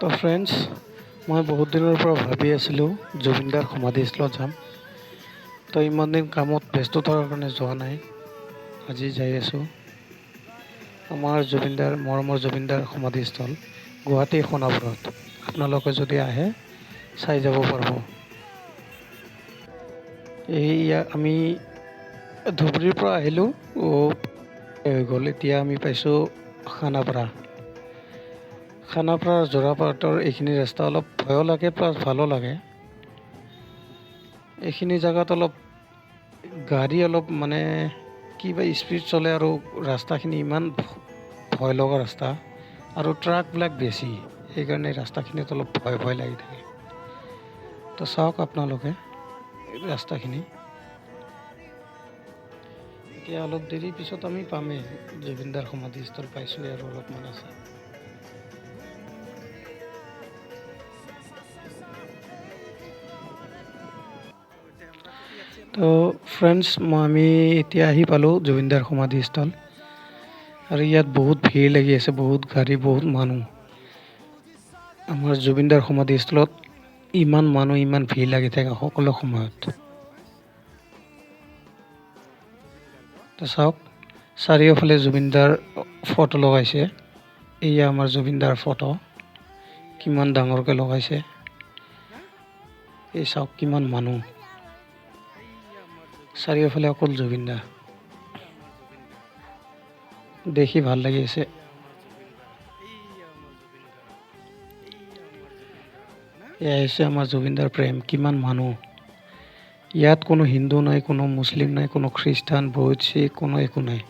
তো ফ্ৰেণ্ডছ, মই বহুত দিনৰ পৰা ভাবি আছিলোঁ জুবিনদাৰ সমাধিস্থলত যাম। তো ইমান দিন কামত ব্যস্ত থকাৰ কাৰণে যোৱা নাই, আজি যাই আছোঁ। আমাৰ জুবিনদাৰ মৰমৰ জুবিনদাৰ সমাধিস্থল গুৱাহাটী সোণাপুৰত। আপোনালোকে যদি আহে চাই যাব পাৰিব। এই আমি ধুবুৰীৰ পৰা আহিলোঁ, হৈ গ'ল। এতিয়া আমি পাইছোঁ খানাপাৰা। খানাপাৰাৰ যোৰাবাটৰ এইখিনি ৰাস্তা অলপ ভয়ো লাগে, প্লাছ ভালো লাগে। এইখিনি জেগাত অলপ গাড়ী অলপ মানে কিবা স্পীড চলে আৰু ৰাস্তাখিনি ইমান ভয় লগা ৰাস্তা আৰু ট্ৰাকবিলাক বেছি, সেইকাৰণে ৰাস্তাখিনিত অলপ ভয় ভয় লাগি থাকে। তো চাওক আপোনালোকে ৰাস্তাখিনি। এতিয়া অলপ দেৰি পিছত আমি পামেই জুবিনদাৰ সমাধিস্থল, পাইছোঁৱে আৰু অলপমান আছে। তো ফ্ৰেণ্ডছ, আমি এতিয়া আহি পালোঁ জুবিনদাৰ সমাধিস্থল আৰু ইয়াত বহুত ভিৰ লাগি আছে, বহুত গাড়ী, বহুত মানুহ। আমাৰ জুবিনদাৰ সমাধিস্থলত ইমান মানুহ, ইমান ভিৰ লাগি থাকে সকলো সময়ত। তো চাওক, চাৰিওফালে জুবিনদাৰ ফটো লগাইছে। এয়া আমাৰ জুবিনদাৰ ফটো, কিমান ডাঙৰকৈ লগাইছে। এই চাওক কিমান মানুহ, চাৰিওফালে অকল জুবিনদা। দেখি ভাল লাগি আছে। এয়া হৈছে আমাৰ জুবিনদাৰ প্ৰেম, কিমান মানুহ। ইয়াত কোনো হিন্দু নাই, কোনো মুছলিম নাই, কোনো খ্ৰীষ্টান, বৌদ্ধ, শিখ, কোনো একো নাই।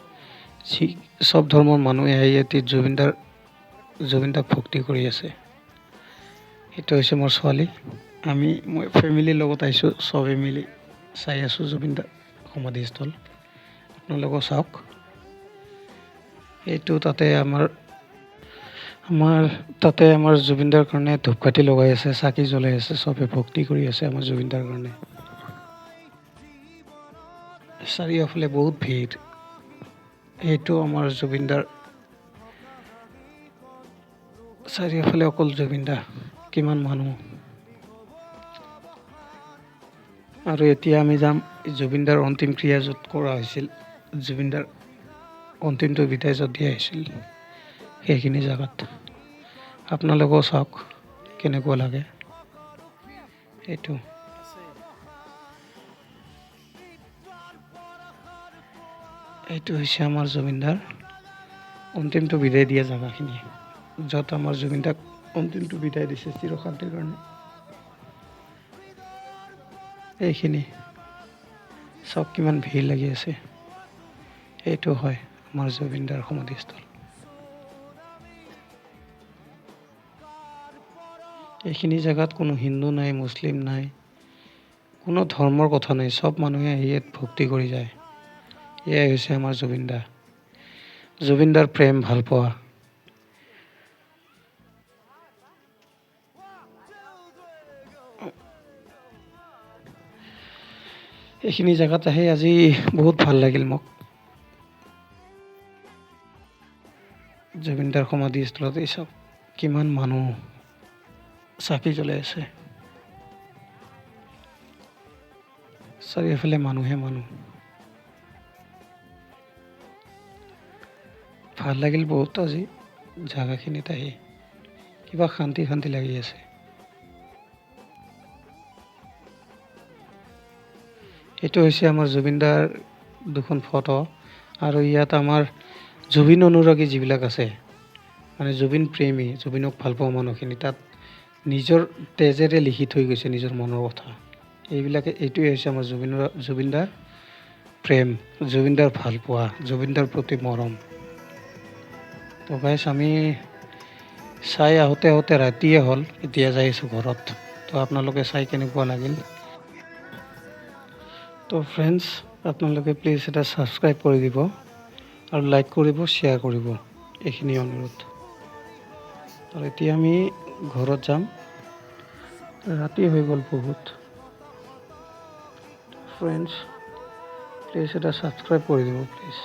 চব ধৰ্মৰ মানুহে আহি ইয়াতে জুবিনদাক ভক্তি কৰি আছে। সেইটো হৈছে মোৰ ছোৱালী। মই ফেমিলিৰ লগত আহিছোঁ, চবে মিলি চাই আছোঁ জুবিনদাৰ সমাধিস্থল। আপোনালোকেও চাওক। এইটো তাতে আমাৰ তাতে আমাৰ জুবিনদাৰ কাৰণে ধূপকাঠি লগাই আছে, চাকি জ্বলাই আছে, চবে ভক্তি কৰি আছে আমাৰ জুবিনদাৰ কাৰণে। চাৰিওফালে বহুত ভিৰ। এইটো আমাৰ জুবিনদাৰ, চাৰিওফালে অকল জুবিনদা, কিমান মানুহ। আৰু এতিয়া আমি যাম জুবিনদাৰ অন্তিম ক্ৰিয়া য'ত কৰা হৈছিল, জুবিনদাৰ অন্তিমটো বিদায় য'ত দিয়া হৈছিল, সেইখিনি জেগাত। আপোনালোকেও চাওক কেনেকুৱা লাগে। এইটো হৈছে আমাৰ জুবিনদাৰ অন্তিমটো বিদায় দিয়া জেগাখিনি, য'ত আমাৰ জুবিনদাক অন্তিমটো বিদায় দিছে চিৰশান্তিৰ কাৰণে। এইখিনি চাওক কিমান ভিৰ লাগি আছে। এইটো হয় আমাৰ জুবিনদাৰ সমাধিস্থল। এইখিনি জেগাত কোনো হিন্দু নাই, মুছলিম নাই, কোনো ধৰ্মৰ কথা নাই, চব মানুহে আহি ইয়াত ভক্তি কৰি যায়। এয়াই হৈছে আমাৰ জুবিনদা, জুবিনদাৰ প্ৰেম ভালপোৱা। এইখিনি জেগাত আহি আজি বহুত ভাল লাগিল মোক। জুবিনদাৰ সমাধিস্থলত এই চব কিমান মানুহ চাকি জ্বলাই আছে, চাৰিওফালে মানুহে মানুহ। ভাল লাগিল বহুত আজি জেগাখিনিত আহি, কিবা শান্তি শান্তি লাগি আছে। এইটো হৈছে আমাৰ জুবিনদাৰ দুখন ফটো আৰু ইয়াত আমাৰ জুবিন অনুৰাগী যিবিলাক আছে, মানে জুবিন প্ৰেমী, জুবিনক ভাল পোৱা মানুহখিনি তাত নিজৰ তেজেৰে লিখি থৈ গৈছে নিজৰ মনৰ কথা। এইটোৱে হৈছে আমাৰ জুবিনদাৰ প্ৰেম, জুবিনদাৰ ভালপোৱা, জুবিনদাৰ প্ৰতি মৰম। তো গাইছ, আমি চাই আহোঁতে আহোঁতে ৰাতিয়ে হ'ল, এতিয়া যাই আছোঁ ঘৰত। তো আপোনালোকে চাই কেনেকুৱা লাগিল? তো ফ্ৰেণ্ডছ, আপোনালোকে প্লিজ এটা ছাবস্ক্ৰাইব কৰি দিব আৰু লাইক কৰিব, শ্বেয়াৰ কৰিব, এইখিনি অনুৰোধ। আৰু এতিয়া আমি ঘৰত যাম, ৰাতি হৈ গ'ল বহুত। ফ্ৰেণ্ডছ, প্লিজ এটা ছাবস্ক্ৰাইব কৰি দিব প্লিজ।